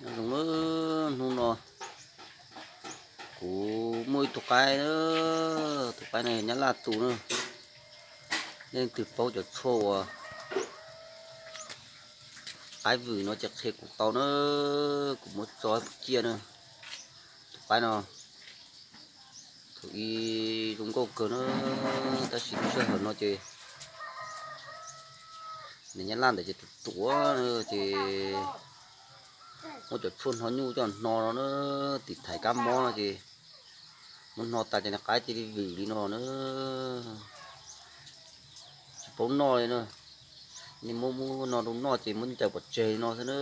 Nyob zoo na, hnub no kuv muaj ib tug qaib na, tus qaib no yog nyab laj tus na. Leej twg paub cov tshuaj uas qaib vwm no ces qhia kuv tau na, kuv muab tso ciaj na. Tus qaib no thaum ub zoo nkauj kawg na, tab sis lub sij hawm no ces nws nyab laj ntawd ces tus ruam ces muab cov tshuaj hno nyuj coj hno no na, tim thaiv kab mob no ces muab hno tas ces nws qaib cia li vwm li no na. Tsis paub noj li na. Nej muab muab no rau noj ces muab ncaws pov tseg li no xwb na.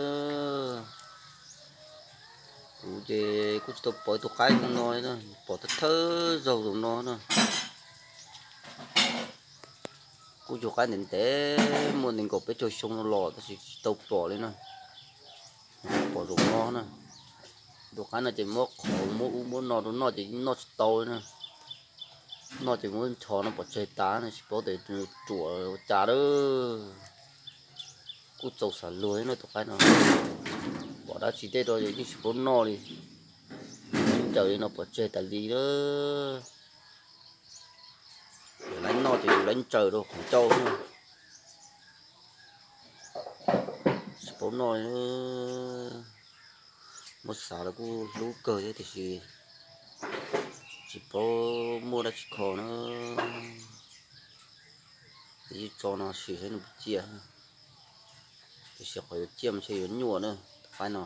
Kuv ces kuj tsis tau pom ib tug qaib zoo no li na, pom thawj thawj zaug zoo no na. Kuj yog qaib ntev ntev muaj nees nkaum peb caug xyoo no los tab sis tsis tau pom li na. Pom zoo no na. Tus qaib no ces muab qhauv muab ub muab no rau noj ces noj tsis tau li na. Noj ces muab nchos no pov tseg tas na, tsis paub tias ruam ua cas lawm. Kuj txaus xav luag thiab na tus qaib no. Pom dab tsi tej rau yeej tsis paub noj li. Ncaws li no pov tseg tas li na. Yus laiv noj ces yus laiv ntsaws rau qhov ncauj na. Tsis paub noj li. Muab xav los kuj hlub kawg thiab tiam sis tsis paub muaj dab tsi kho na. Yeej tso no sim saib nws puas ciaj. Tiam sis qhov yuav ciaj mas ntshe yuav nyuaj na, tus qaib no.